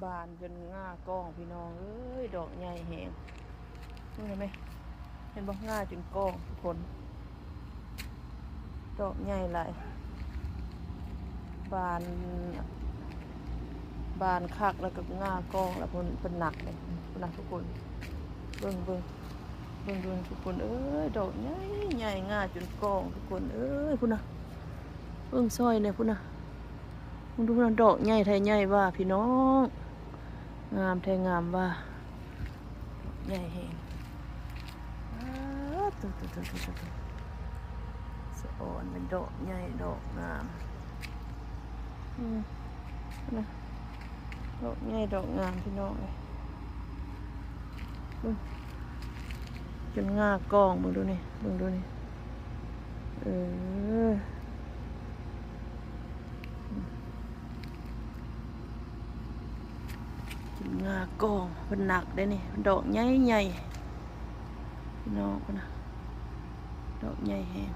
ບານຈົນງ່າກ້ອງພີ່ນ້ອງເອີຍ ດອກໃຫຍ່ແຮງ. ເບິ່ງໄດ້ໄໝ ເຫັນບໍ່? ງ່າຈົນກ້ອງທຸກຄົນ ດອກໃຫຍ່ຫຼາຍ ບານ ບານຄັກ ແລ້ວກໍງ່າກ້ອງ ແລ້ວເພິ່ນ ເພິ່ນໜັກເດ້ ພຸ້ນນະທຸກຄົນ. ເບິ່ງ ເບິ່ງ ເບິ່ງ ເບິ່ງທຸກຄົນເອີຍ ດອກໃຫຍ່ໆ ງ່າຈົນກ້ອງທຸກຄົນເອີຍ ພຸ້ນນະ. ເບິ່ງຊ່ອຍແດ່ພຸ້ນນະ ເບິ່ງດູນະ ດອກໃຫຍ່ແທ້ໃຫຍ່ວ່າພີ່ນ້ອງ ງາມແທ້ງາມວ່າ ດອກໃຫຍ່ແຮງ. ປາດໂທ້ໆ ສະອອນເປັນດອກໃຫຍ່ດອກງາມ ອືມ ນະ ດອກໃຫຍ່ດອກງາມພີ່ນ້ອງເອີຍ. ເບິ່ງ ຈົນງ່າກ້ອງ ເບິ່ງດູນີ້ ເບິ່ງດູນີ້ ເອີ ຈົນງ່າກ້ອງ. ເພິ່ນໜັກເດ້ນີ້ ດອກໃຫຍ່ໆ ພີ່ນ້ອງ ພຸ້ນນະ ດອກໃຫຍ່ແຮງ.